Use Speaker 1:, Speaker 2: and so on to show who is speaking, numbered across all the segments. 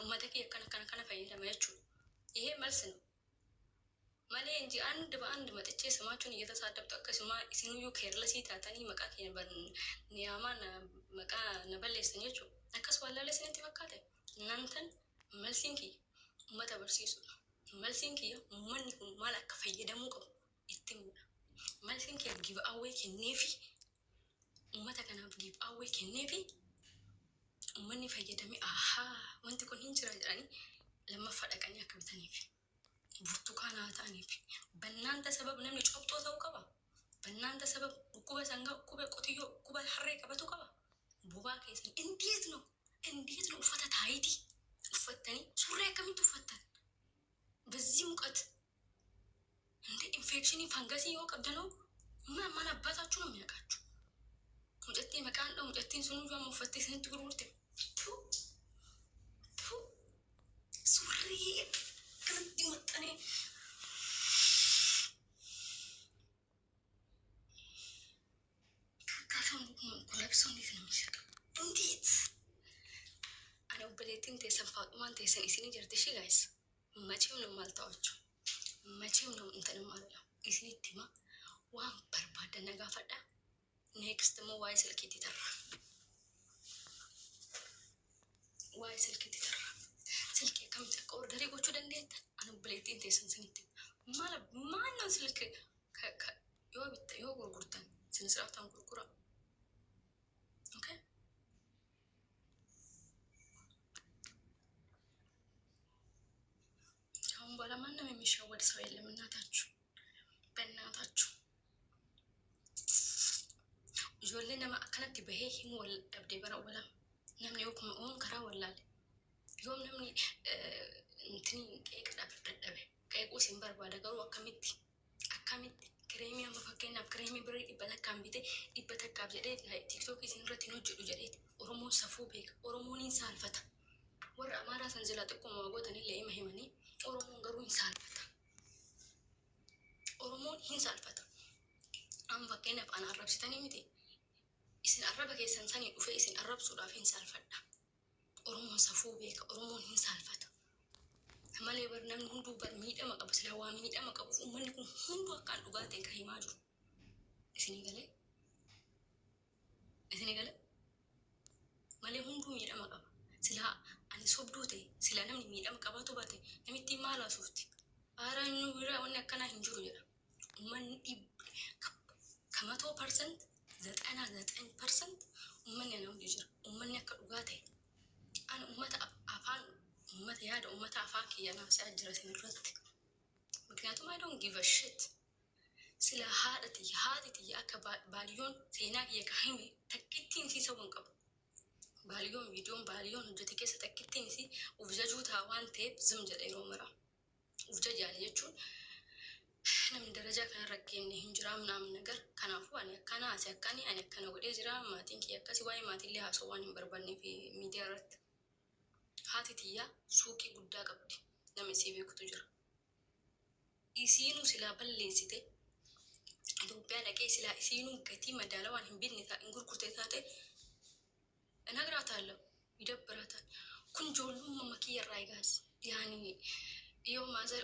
Speaker 1: Uummata kiyya akkana akkana kana fayyadama jechuudha. ይሄ መልስ ነው malee እንጂ አንድ በአንድ መጥቼ ስማችሁን እየተሳደብኩ akkasuma isinuyyuu careless taatanii maqaa keenya niyaamaan maqaa na balleessan jechuudha. Akkas wallaalee isinitti fakkaate እናንተን መልሲin kiyya uummata barsiisudha. Malsiin kiyya uummanni kun maal akka fayyadamuu qabu itti himudha. Malsiin kiyya give away kenneefi, uummata kanaaf give away kenneefi, uummanni fayyadamee ahaa wanti kun hin jira jedhanii lammaffaa dhaqanii akka bitaniif. Burtukaana haa ta'aniif. በእናንተ ሰበብ namni cobxoo ta'uu qaba. በእናንተ ሰበብ dhukkuba sangaa, dhukkuba qotiyyoo, dhukkuba harree qabatu qaba. Bobaa keessan እንዴት ነው እንዴት ነው uffata tight uffattanii surree akkamitti uffattan? በዚህ ሙቀት እንደ infection fungus yoo qabdanoo ማን አባታችሁ ነው የሚያውቃችሁ? Mucattii maqaan dha'u, mucattiin sunuyyuu amma uffattee isinitti gurgurte. Surree akkanatti maxxanee ካካሰው ለብሰው እንዴት ነው የሚሸጠው? እንዴት? Ani obboleettiin teessan Faaxumaan teessan isinii jirti ishee guys. መቼም ነው የማልተዋችሁ። መቼም ነው እንትን የማልለው። Isinitti hima, waan barbaadan na gaafadha. Next immoo waa'ee silkiitti tarra. Waa'ee silkiitti tarra. Silkii akkamitti akka order gochuu dandeettan ani obboleettiin teessan isinitti hima. Maal maal silk yoo bitta yoo gurgurtan sinisiraataan gurgura. Okay? ከአሁን በኋላ ማንም የሚሸወድ ሰው የለም። እናታችሁ በእናታችሁ ijoollee nama akkanatti bahee himuu wal dhabdee bara oola. Namni yookuma oon karaa wallaale. Yoom namni intini qeeqa dadhabe. Qeequu isin barbaada garuu akkamitti akkamitti kireemii amma fakkeenyaaf kireemii birrii 100n bitee 100f jedhee TikTok isin irratti hin hojjedhu jedheeti. Oromoon safuu beeka. Oromoon hin saalfata. Warra Amaaraa san jala xiqqoo gootanillee hima himanii, Oromoon garuu hin saalfata. Oromoon hin saalfata. Amma fakkeenyaaf ana arrabsitanii miti. Isin arraba keessan sanii dhufee isin arrabsuudhaaf hin saalfadha. Oromoon safuu beeka. Oromoon hin saalfata. Malee bar namni hunduu bar miidhama qaba. Sila waa miidhama qabuuf uummanni kun hunduu akkaan dhugaa ta'e kan himaa jiru. Isinii galee? Isinii galee? Malee hunduu miidhama qaba. Sila ani sobduu ta'e, sila namni miidhama qabaatu baate, namitti maal haasofti? Aara inni biraa wanni akkanaa hin jiru jedha. Uummanni ከመቶ percent 99% uummanni ana hojii jira. Uummanni akka dhugaa ta'e. Ani uummata afaan uummata yaada uummata afaan kiyya naaf si'a jira isin irratti. ምክንያቱም I don't give a shit. Sila haadha tiyya haati tiyya akka baaliyoon seenaa kiyya ka hime takkittiin isii sabuu hin qabu. Baaliyoon viidiyoon baaliyoon hojjete keessa takkittiin isii uf jajuu ta'a waan ta'eef zim jedha yeroo mara. Uf jajaani jechuun namni darajaa kanarra geenne hin jira ምናምን ነገር. Kanaafuu ani akkana asi akkani ani akkana godhee jira, maatiin kiyya akkasi, waa'ee maatiillee haasa'uu waan hin barbaanneef miidiyaa irratti. Haati tiyyaa suuqii guddaa qabdi. Nama isii beekutu jira. Isiinuu silaa balleessite Itoophiyaa dhaqee silaa isiinuu gatii madaalawaan hin binne hin gurgurte taate እነግራታለሁ። ይደብራታል። Kun ijoollummaa kiyya irraa egaas yaani yoo mother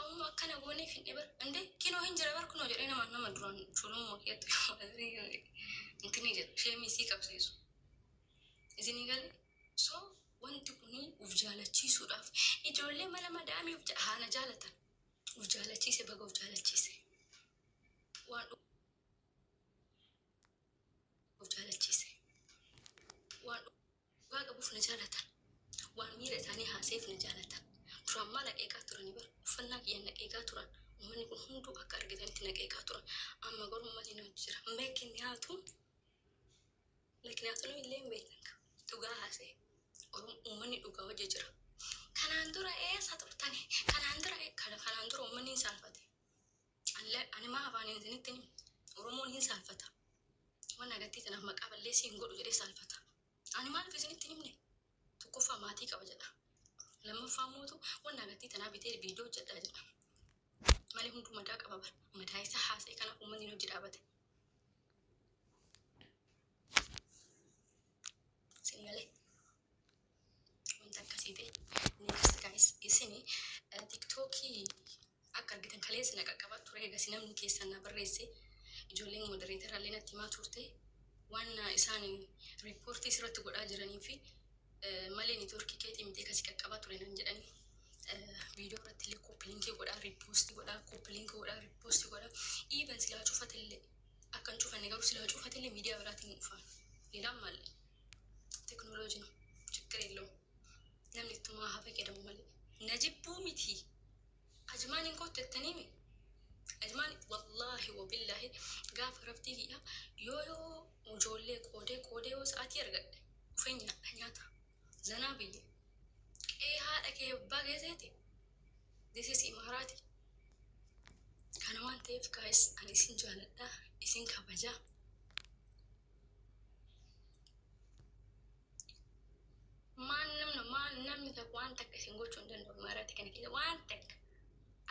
Speaker 1: amma akkana goonee finne bar inde kinoo hin jira bar kunoo jedhee nama nama duraan ijoollummaa kiyyatti intini jedha sheemii isii qabsiisu. Isinii galee? So wanti kuni uf jaalachiisuudhaaf ijoollee mana madaamii uf haana jaalatan uf jaalachiise, baga uf jaalachiise, waan uf jaalachiise, waan dhugaa qabuuf na jaalatan, waan miira isaanii haaseef na jaalatan. Duraan maal aqeeqaa turanii bara uffannaa kiyyaan naqeeqaa turan. Uummanni kun hunduu akka argitanitti naqeeqaa turan. Amma garuu uummanni na jira. ምክንያቱም ምክንያቱንም illee hin beektan, dhugaa haasee uummanni dhugaa hojii jira. Kanaan dura eessa turtani? Kanaan dura kanaan dura uummanni hin saalfate. Ani maa afaaniin isinitti himu? Oromoon hin saalfata. Waan agartee kanaaf maqaa balleessii hin godhu jedhee saalfata. Ani maaliif isinitti hin himne? Tokkoffaa maatii qaba jedha. Lammaffaa mootu waan agartee tanaa bitee viidiyoo hojjedhaa jedha. Malee hunduu madaa qaba bara. Madaa isaa haasa'e, kanaaf uummanni hojii dhaabate. Isin galee? Wanta akkasii ta'e. Guys, isini TikTokii akka argitan kaleessa na qaqqabaa ture. Egas namni keessan na barreesse, ijoolleen moderatoraallee natti himaa turte, waan isaan reportii sirratti godhaa jiranii fi malee networkii keetii miti akkasii qaqqabaa ture nan jedhanii. Viidiyoo irratti illee copy linkii godhaa, repostii godhaa, copy linkii godhaa, repostii godhaa. Even silaa cufatillee, akka hin cufanne garuu silaa cufatillee miidiyaa biraatiin dhufaan. ሌላም አለ። ቴክኖሎጂ ነው፣ ችግር የለውም። Namni ittumaa hafa jedhamu malee na jibbuu miti. Ajmaan hin kottettaniimi. Ajmaan wallaahi wabillaahi gaafa raftii kiyya yoo ijoollee qoodee qoodee yoo sa'aatii argadhe dhufee nyaadha, nyaata zanaa biyya qe'ee haadha kee abbaa keesseeti. This is Imaaraati. Kana waan ta'eef guys, ani isin jaaladha, isin kabajaa. Maan namni, maan namni tokko waan takka isin gochuu hin danda'u. Imaaraati kana keessa waan takka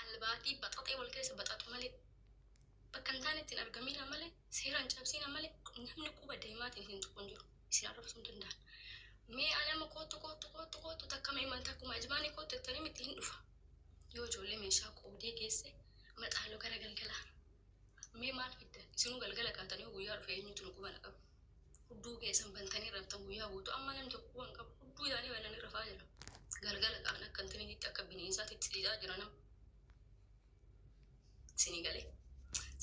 Speaker 1: albaatii baxaxee wal keessa baxaxu malee, bakka hin taane ittiin argamina malee, seeraan cabsina malee, namni quba deemaatiin isin tuqu hin jiru, isin arrabsuu hin danda'an. Mee anama kootu kootu kootu kootu takka mee takkuma Ajmaanii kootu jettanii miti, hin dhufa. Yoo ijoollee meeshaa qoodee geesse maxaaloo gara galgalaa. Mee maal fiddan? Isinuu galgala kaatanii guyyaa dhufe eenyutu nu quba na qabu? Hudduu keessan bantanii raftan guyyaa guutuu. Amma namni tokko quba hin qabu. Hudduu isaanii bananii rafaa jira. Galgala kaan akka intiniitti akka bineensaatti xixiixaa jira nama. Isinii galee.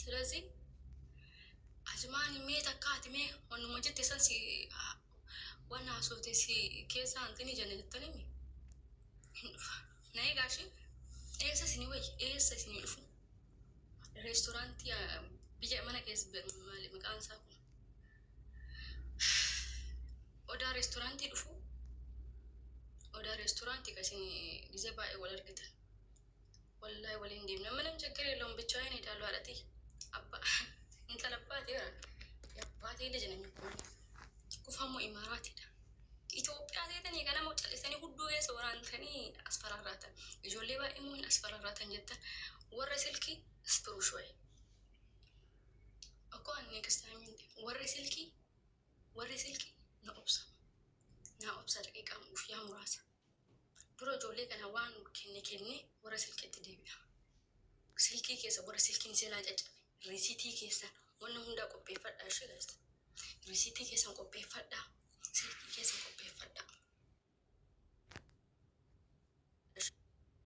Speaker 1: ስለዚህ Ajmaan mee takkaati mee wannuma jette san si waan haasofte si keessa antini jenne jettanii hin dhufa. Na eegaa ishee eessa isinii wayyi, eessa isinii dhufu? Reestooraantii biyya mana keessa maali maqaan isaa kun? Odaa reestooraantii dhufu. Odaa reestooraantii kan isin ጊዜ baay'ee wal argitan. Wallahi waliin deemna. ምንም ችግር የለውም። ብቻዬን እሄዳለሁ። haadhati abba intala abbaatee abbaatee ልጅ ነኝ እኮ እኔ። Kufamoo Imaaraatiidha. Itoophiyaa seetanii kanama callisanii hudduu keessa waraantanii asfararraatan. Ijoollee baay'ee immoo hin asfararraatan jettan. Warra silkii isbiru shoye. Akkoo ani next time hin deemu. Warri silkii na obsa. Na obsa daqiiqaa guyyaa muraasa. Dura ijoollee kana waan kenne kenne warra silkiitti deebi'a. Silkii keessa warra silkiin seenaa caccabe. Risiitii keessan wanna hundaa qopheeffadhaa ishee gaazexaa. Risiitii keessan qopheeffadhaa. Silkii keessan qopheeffadhaa.